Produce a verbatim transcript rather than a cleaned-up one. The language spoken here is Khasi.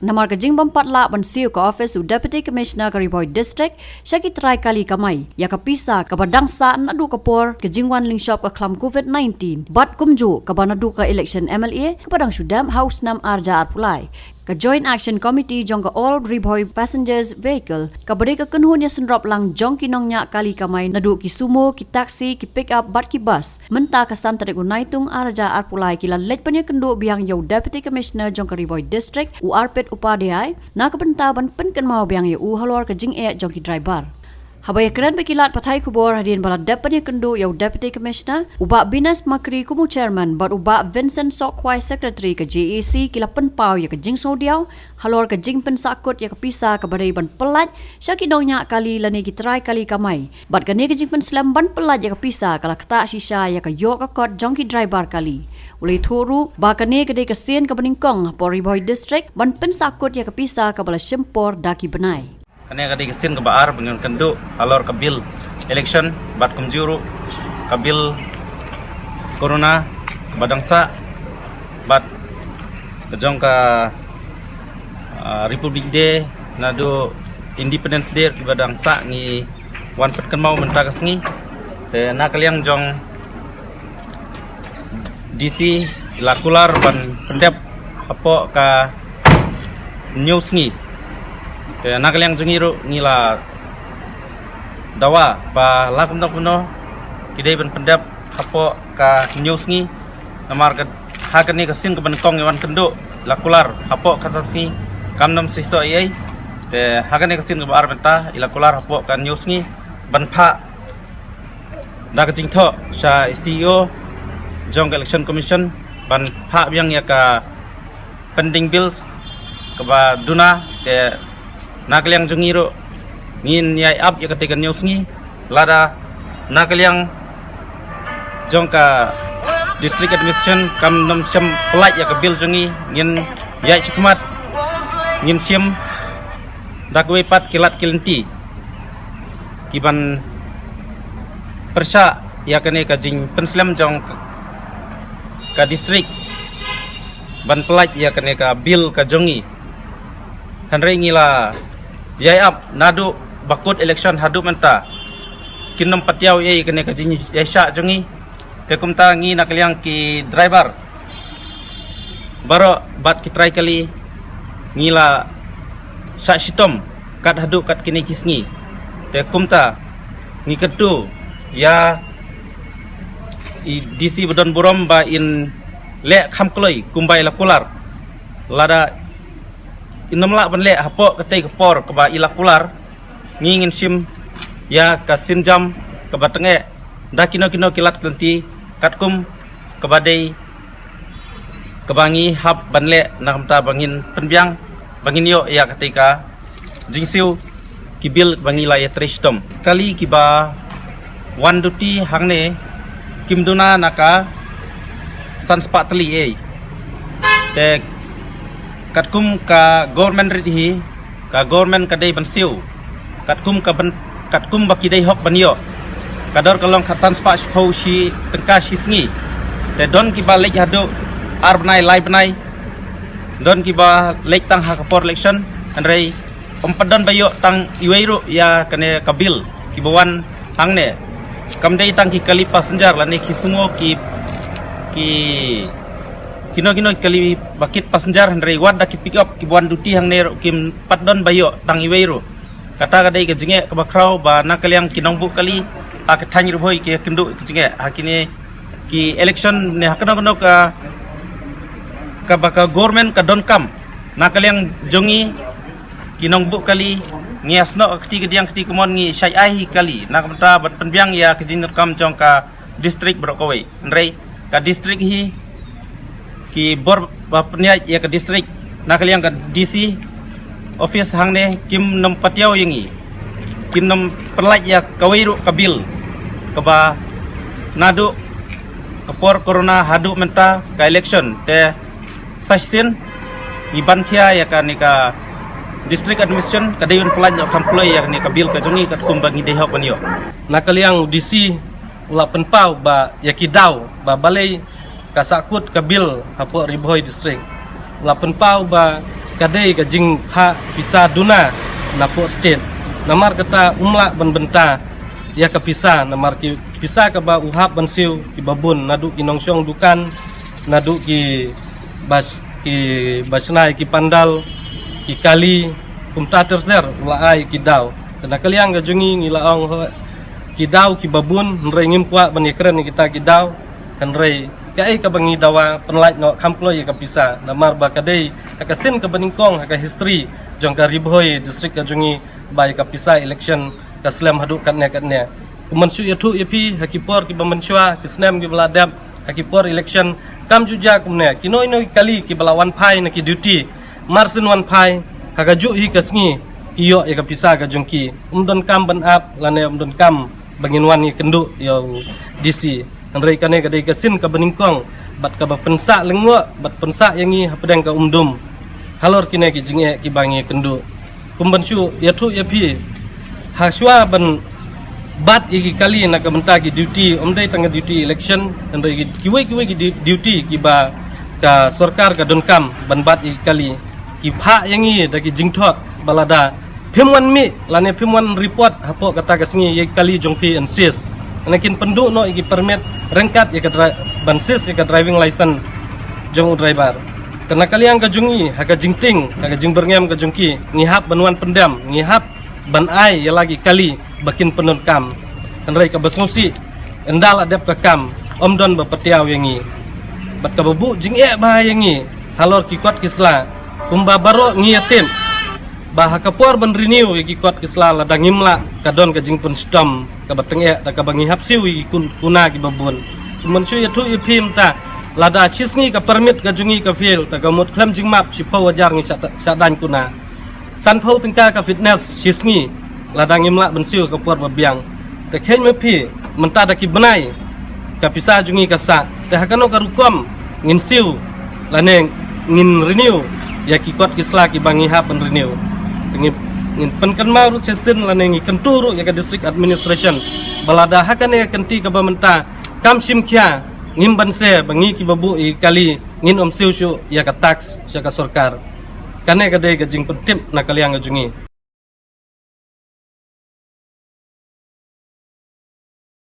Namar ka jingbym pat lah ban siew ka office u Deputy Commissioner ka Ri Bhoi District sha ki trai kali kamai ïa ka pisa kaba dang sah naduh ka por ka jingwan lyngshop ka khlam covid nineteen bad kumjuh kaba naduh ka election M L A kaba dang shu dep ha u snem arja arpulai. Ka Joint Action Committee jong ka All Ri Bhoi Passengers Vehicle kaba dei ka kynhun ïasynrop lang jong ki nongñiah kali kamai naduh ki sumo, ki taxi, ki pick up bad ki bus mynta ka san tarik u Naitung arja arpulai ki la leit ban ïakynduh biang ïa u Deputy Commissioner jong ka Ri Bhoi District u Arpit Upadhyay na ka bynta ban pynkynmaw biang ïa u halor ka jingeh jong ki driver. Haba ïakren bad ki lad pathai khubor hadien ba la dep ban ïakynduh ïa u Deputy Commissioner, u Bah Binas Makri kum u Chairman bad u Bah Vincent Sohkhwai Secretary ka J A C ki la pynpaw ïa ka jingsngewdiaw halor ka jingpynsahkut ïa ka pisa kaba dei ban pyllait sha ki nongñiah kali lane ki trai kali kamai. Bad kane ka jingpynslem ban pyllait ïa ka pisa ka la ktah shisha ïa ka ïoh ka kot jong ki driver kali. U la ïathuh ruh ba kane ka dei ka sien kaba nyngkong hapoh Ri Bhoi District ban pynsahkut ïa ka pisa kaba la shim por da ki bnai. Kane ka dei ka sien kaba ar ba ngi wan kynduh halor ka bill election bad kumjuh ruh ka bill corona kaba dang sah bad ka jong ka, ah, Republic Day naduh Independence Day kaba dang sah ngi wan pynkynmaw mynta ka sngi. Te na ka liang jong D C la kular ban pyndep hapoh ka hynñiew sngi. Te na ka liang jong ngi ruh ngi la dawa ba la kumno kumno ki dei ban pyndep hapoh ka hynñiew sngi. Namar ka ha kane ka sien kaba nyngkong i wan kynduh la kular hapoh ka san sngi kam nym seisoh ei ei. Te ha kane ka sien kaba ar mynta i la kular hapoh ka hynñiew sngi ban phah da ka jingthoh sha C E O jong ka Election Commission ban phah biang ïa ka pending bills kaba duna. Te na ka liang jong ngi ruh ngin ïai ap ïa katei ka hynñiew sngi lada na ka liang jong ka District Administration kam nym shym pyllait ïa ka bill jong ngi ngin ïai shikmat ngin shim da kawei pat ki lad ki lynti ki ban pyrshah ïa kane ka jingpynslem jong ka district ban pyllait ïa kane ka bill ka jong ngi. Hynrei ngi la ïai ap naduh ba kut election haduh mynta kin nym patiaw ïa kane ka jingïaishah jong ngi. Te kumta ngi na ka liang ki driver baroh bad ki trai kali ngi la shah shitom kat haduh kat kine ki sngi. Te kumta ngi kyntu ïa i D C ba don burom ba in leh kham kloi kumba i la kular. Lada in nym lah ban leh hapoh katei ka por kaba i la kular ngi ngin shim ïa ka sienjam kaba tyngeh da kino kino ki lad ki lynti katkum kaba dei kaba ngi hap ban leh na ka bynta ba ngin pynbiang ba ngin ïoh ïa katei ka jingsiew ki bill ba ngi la ïatrei shitom. Kali kiba wan duty hangne kim duna na ka san spah tylli ei. Te katkum ka government rit hi ka government ka dei ban siew katkum ka ban katkum ba ki dei hok ban ïoh. Ka dor ka long khatsan spah shiphew shi tyngka shi sngi. Te don kiba leit haduh ar bnai lai bnai. Don kiba leit tang ha ka por election hynrei ym pat don ba ïoh tang iwei ruh ïa kane ka bill kiba wan hangne. Kam dei tang ki kali passenger lane ki sumo ki ki kino kino ki kali ba kit passenger hynrei wat da ki pick up kiba wan duty hangne ruh kim pat don ba ïoh tang iwei ruh. Kata ka dei ka jingeh kaba khraw ba na ka liang ki nongbuh kali ha ka thaiñ Ri Bhoi ki kynduh ka jingeh ha kine ki election ne ha kano kano ka kaba ka government ka donkam. Na ka liang jong ngi ki nongbuh kali ngi ïasnoh ka kti ka diang kti ka mon ngi shai ai hi kali na ka bynta ban pynbiang ïa ka jingdonkam jong ka district baroh kawei. Hynrei ka district hi ki bor ba pynïaid ïa ka district na ka liang ka D C office hangne kim nym patiaw ïa ngi. Kim nym pyllait ïa kawei ruh ka bill kaba naduh ka por corona haduh mynta ka election. Te sa shisien ngi ban khia ïa kane ka district administration ka dei ban pyllait noh kham kloi ïa kane ka bill ka jong ngi katkum ba ngi dei hok ban ïoh. Na ka liang D C u la pynpaw ba ïa ki daw ba balei ka sahkut ka bill hapoh Ri Bhoi District. U la pynpaw ba ka dei ka jingphah pisa duna na pok state. Namar kata um lah ban bynta ïa ka pisa, namar ki pisa kaba u hap ban siew kiba bun naduh ki nongshong dukan, naduh ki bas ki basnai ki pandal, ki kali, kumta ter ter u la ai ki daw. Te na ka liang ka jong ngi ngi la ong ho, ki daw kiba bun, hynrei ngim kwah ban ïakren ïa kita ki daw. Hynrei kaei kaba ngi dawa, pynlait noh kham kloi ïa ka pisa, namar ba ka dei ha ka sien kaba nyngkong ha ka history jong ka Ri Bhoi District ka jong ngi ba ïa ka pisa election ka slem haduh katne katne. Kum ban shu ïathuh ïa phi, ha ki por kiba mynshuwa, ki snem kiba la dep, ha ki por election, kam ju jia kumne. Kino kino ki kali kiba la wan phai na ki duty, mar syn wan phai, ha kajuh hi ka sngi ki ïoh ïa ka pisa ka jong ki. Um donkam ban ap lane um donkam ba ngin wan ïakynduh ïa u D C. Hynrei kane ka dei ka sien kaba nyngkong bad kaba pynsah lyngngoh bad pynsah ïa ngi hapdeng ka umdum halor kine ki jingeh kiba ngi ïakynduh. Kum ban shu ïathuh ïa phi, ha shuwa ban bat ïa ki kali na ka bynta ki duty, um dei tang ka duty election, hynrei ki, kiwei kiwei ki du-, duty kiba ka sorkar ka donkam ban bat ïa ki kali, ki phah ïa ngi da ki jingthok ba lada phim wan mih lane phim wan report hapoh kata ka sngi ïa ki kali jong phi yn seize, lane kin pynduh noh ïa ki permit ryngkat ïa ka dri-, ban seize ïa ka driving license jong u driver. Te na ka liang ka jong ngi, ha ka jingtieng, ha ka jingbyrngem ka jong ki, ngi hap ban wan pyndem, ngi hap ban ai ïa la ki kali ba kin pyndonkam. Hynrei kaba sngewsih, ynda la dep ka kam, um don ba patiaw ïa ngi. Bad kaba buh jingeh bha ïa ngi halor ki kot ki sla, kumba baroh ngi ïatip ba ha ka por ban renew ïa ki kot ki sla, lada ngim lah, ka don ka jingpynshitom kaba tyngeh da kaba ngi hap siew ïa ki kun-, kuna kiba bun. Kum ban shu ïathuh ïa phi mynta, lada shi sngi ka permit ka jong ngi ka fail, te ka mut khlem jingmap shiphew hajar ngi shah, shah daiñ kuna. Sanphew tyngka ka fitness shi sngi, lada ngim lah ban siew ka por ba biang. Te kheiñ ma phi, mynta da ki bnai ka pisa jong ngi ka sah, te ha kano ka rukom ngin siew lane ngin renew ïa ki kot ki sla kiba ngi hap ban renew? Te ngi, ngin pynkynmaw ruh shisien lane ngi kyntu ruh ïa ka district administration ba lada ha kane ka kynti kaba mynta kam shim khia, ngim banse ba ngi kiba buh ïa ki kali ngin ym siew shuh ïa ka tax sha ka sorkar. Kane ka dei ka jingpyntip na ka liang ka jong ngi.